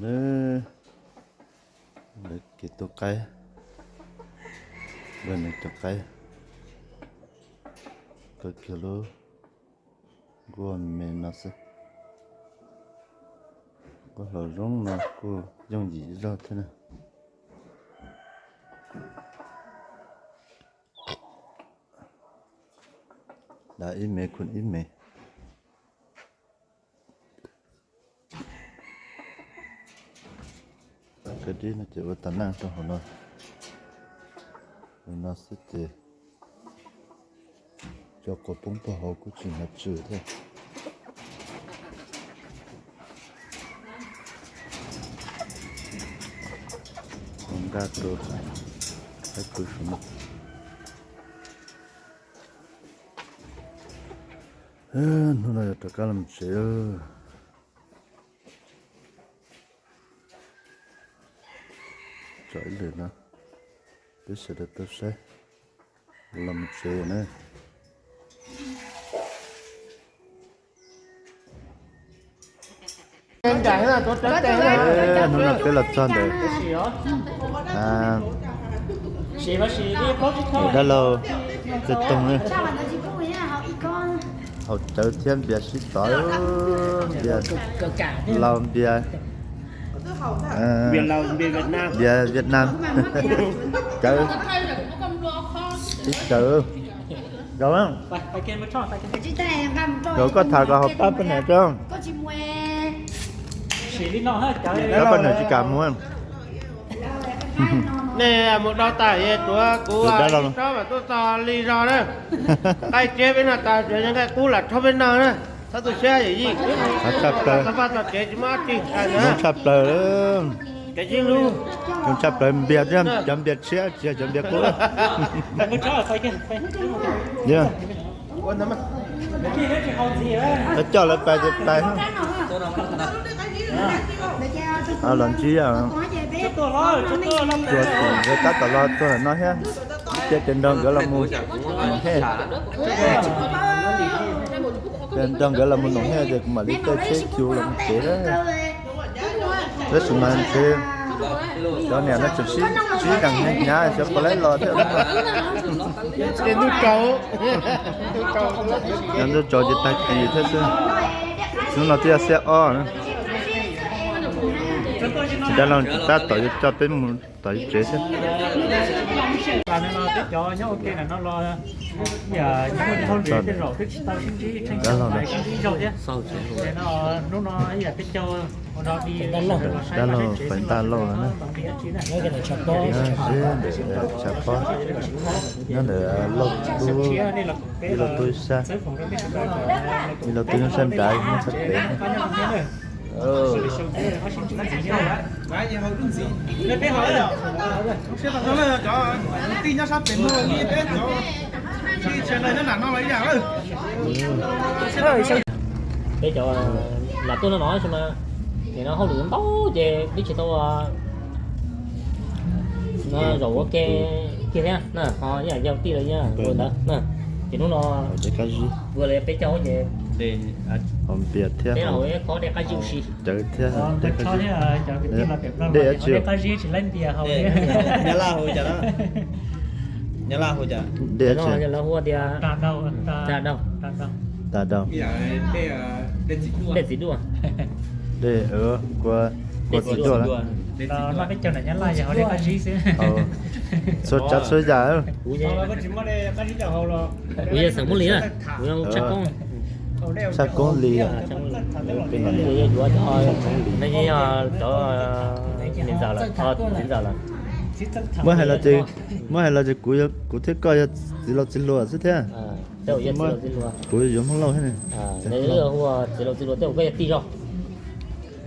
Lawv, lawv kev tu qaib, lawv nws cov qaib, kawg kiag lub nkuaj me no xwb. Nkuaj hlau zoo no kuj yooj yim zog thiab na. Dav ib me khum ib me. Kawg dib no ces ua tas neej rau hauv no. Hauv no xwb ces cov quav poob puag hauv kuj tsis hnov tsw thiab. Ua nkaj rau qab kub saum no. Hnub no yuav rov qab los tsev. Tso ib lwm no, peb sawv daws tau saib, los mus tsev na. Hnub no peb los txog ntawm dab laug Txawj Toog, haus cawv thiab npias sib tov, npias Lao, npias npias Vietnam, cawv sib tawm. Zaum koj tham kom haum pab poj niam tso. Pab poj niam tsis kam mus. Nej mus do tas es tuav kuv tsob mas tuaj txog li zog na. Nqaij tseb peb noj tas, nqaij kub lam rhaub peb noj na. Txhob tu siab yawm yij. Txhob paj txog tsev tsis muaj dab tsi. Zoo tshaj plaws. Zoo tshaj plaws, npias thiab cov npias tshiab tsis yog cov npias kub. Lawv coj lawv pais ces pais. Los ntsib, tuag tim nkawd tab tom los tuag lawm no thiab. Ces nrog nkawd los mus Noom Hej. Ces nrog nkawd los mus Noom Hej ces kuv mam li caij tsheb cus los mus tsev na. Tab sis mas ntshe cov niam no tseem sib, sib deev hnyav hnyav xyov puas laib los thiab. Ntuj tsaus ces tag kis thiab xwb. Hnub no twb yog xiab ob na. Dab laug tab tom yuav coj peb mus tom tsev thiab. Dab laug, dab laug Faiv Ntaj Lauj no na. Nyob ntawm tshav pob, nyob ntawm Lauj Tub, ib Lauj Tub ib sab, ib Lauj Tub nyob sab nrad, nyob sab pem. Peb cov lam tuaj no no tab sis mas nim no hauj lwm ntau ces peb tsis tau zaum ua ke kiag thiab na, ho ib yam yau tij los ib yam ua ntawd na. Ces hnub no ua li peb caug ces peb los ua ib kob dej qab zib ua si. Dej qab zib tsis laib npias hau. Nyab Laj hu cas? Nyab Laj hu cas? Dej lawv hu tias ta dau. Ta dau. Dej txiv duaj. Dej kua, kua txiv duaj. Txhua tsav txhua yam. Kuv yog xeem Muas Lis na, kuv yog tshaj koob. Tshaj koob Lis. Kuv yog yuav cov, no yog cov niam ntxawm lawm, txiv ntxawm lawm. Muab hais los ces, muab hais los ces kuv, kuv thiab koj yog txiv laus txiv hluas xwb thiab. Kuv yuav Hmoob Lauj thiab ne. Txiv laus txiv hluas tej zaum koj yog tij zog.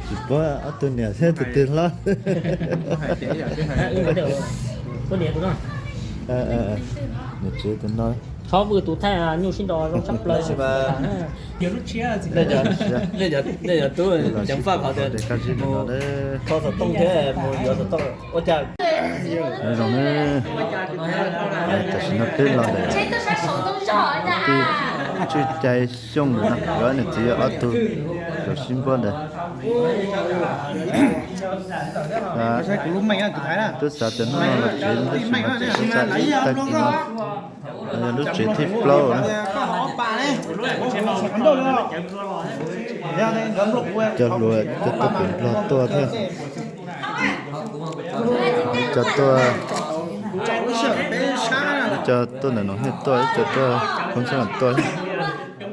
Tsis paub ob tug niam thiab tus twg hlob. Niam tsev tus no. Txhob vwm tus thaij nyuj sib nrog zoo tshaj plaws. Nej cov tub ceev faj qhov tias mus kho xov tooj thiab mus yuav xov tooj ua cas. Zoo, tam sim no peb los ntawm Tswj Cai Xyooj no, nkawd niam txiv yog ob tug zaum sib npuab ntawd. Twb xav tias hnub no los tsev tab sis mas tseem tsis tag ib tag kis no. Yog lub tsev thib plaub na. Cov hluas cov tuaj pem Nplog tuaj thiab. Cov tuaj, cov tuaj ntawm no thiaj tuaj, cov tuaj Hmoob Xab Vam tuaj.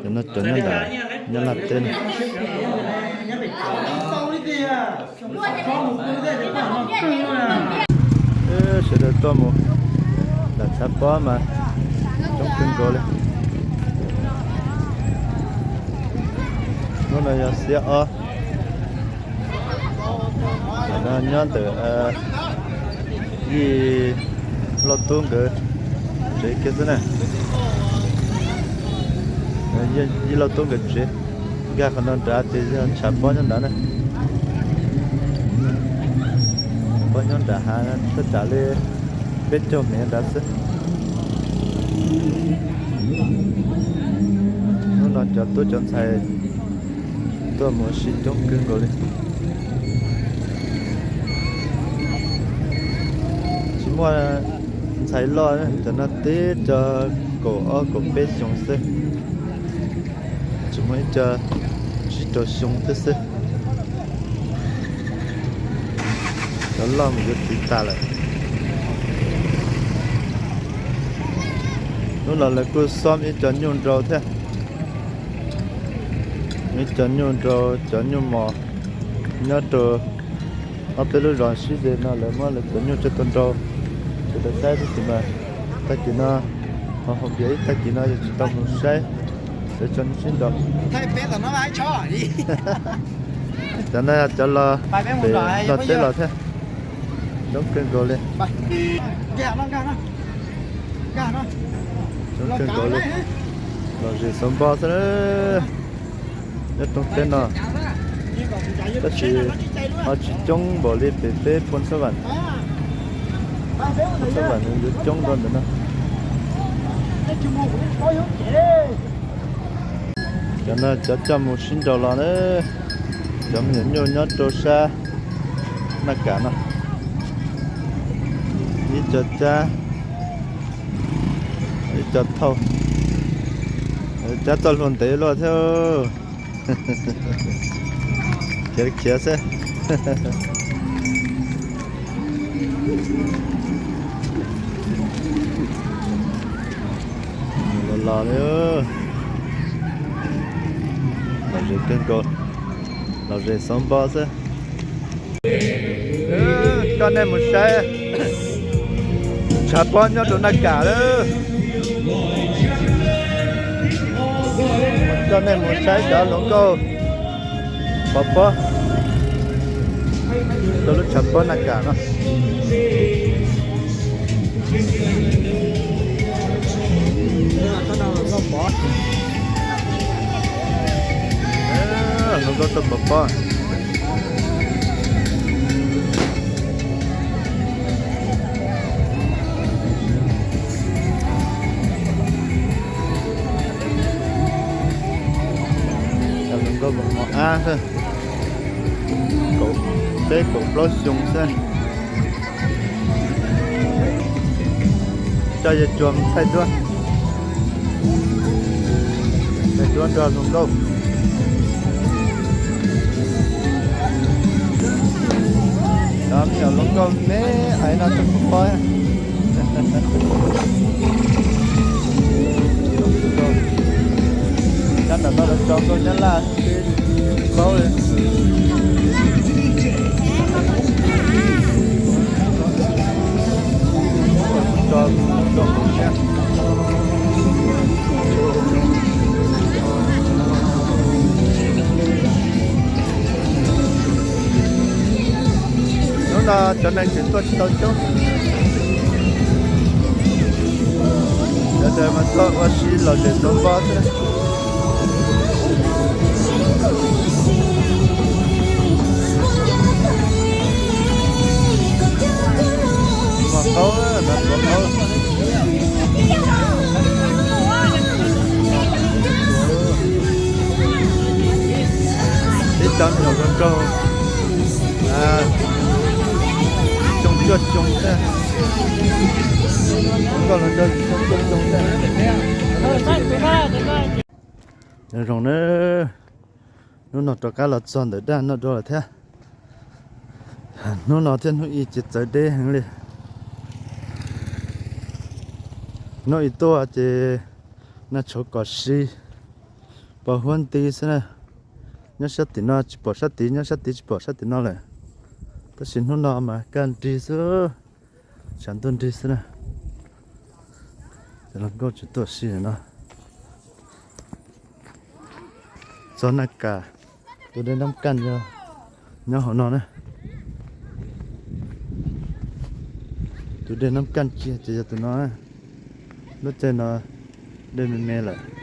Cov no cov nyob nram Nyab Laj teb no. Sawv daws tuaj mus nram tshav pob mas coob kawg nkaus li. Hnub no yog xiab ob, nyob ntawm Yij Lauj Tub nkawd tsev kiag xwb na. Yij Lauj Tub nkawd tsev, nkag qhov no nrad ces yog tshav pob nyob nrad na. Pob nyob nram hav, thaj tsam li peb caug mev nrad xwb. Hnub no cov tub cov ntxhais tuaj mus ua si coob kawg nkaus li. Tsis muaj ntxhais loj, cov no tib co kaum ob kaum peb xyoo xwb, tsis muaj ib co tsib rau xyoo thiab xwb. Cov loj mus yuav txiv tas lawm. Hnub no lawv kuj xob ib co nyuj nrau thiab, ib co nyuj nrau, cov nyuj mos nyob rau ob peb lub zos sib ze no lawv muab lawv cov nyuj coj tuaj nrau. Sawv daws saib tab sis mas tag kis no ho haus npias ib tag kis no yog tsis tau mus saib, lawv tso nyuj sib nrau. Cov no yog cov los pem Nplog teb los thiab, coob kawg nkaus li. Coob kawg nkaus li, lom zem xauv npo xwb na. Nyob rooj teb no tab sis ho tsis coob npaum li pem peb Phoos Xab Vam. Phoos Xab Vam nws yuav coob dua ntawm no. Cov no cov coj mus sib nrau los na, cov me nyuam nyuj nyob rau sab Naj Kam no. Ib co cab, ib co thauj, cab txoj hlua ntev luaj thiab. Khiav khiav xwb. Los los li, lom zem kawg nkaus, lom zem xauv npo xwb. Coj nej mus saib tshav pob nyob rau Naj Kam lawm. Coj nej mus saib cov hluas nkauj pov pob rau lub tshav pob Naj Kam no. Hluas nkauj tuaj pov pob. Cov hluas nkauj mos ab xwb, kaum peb kaum plaub xyoo xwb. Coj yawg Tsuag mus thaij duab, thaij duab nrog hluas nkauj. Cov me nyuam hluas nkauj me aiv no tseem pov pob. Cov ntawm no lawv tso nkauj Nyab Laj tsis paub li. Hnub no cov neeg tseem tuaj tsis tau coob, sawv daws mas tuaj ua si lom zem xauv npo xwb. Mos qaub, mos qaub. Ib co me nyuam hluas nraug, Xyoo cuaj xyoo thiab, nkauj hluas nraug xyoo cuaj xyoo thiab. Nyob zoo na, hnub no rov qab los txog ntawm daj no dua lawm thiab. Hnub no thiab hnub ib ces txawv deb heev li. Hnub ib tuaj ces nag tshauv kom si, pos huab nti xwb na. Nyob sab tim no tsis pom sab tid, nyob sab tid tsis pom sab tim no lawm. Tab sis hnub no mas kaj nrig xwb, tshav ntuj nrig xwb na. Cov hluas nkauj tsis tuaj si no. Txog naj kas, tus dej Nab Kaj yog nyob hauv no na. Tus dej Nab Kaj kiag ces yog tus no. Lub caij no dej me me lawm.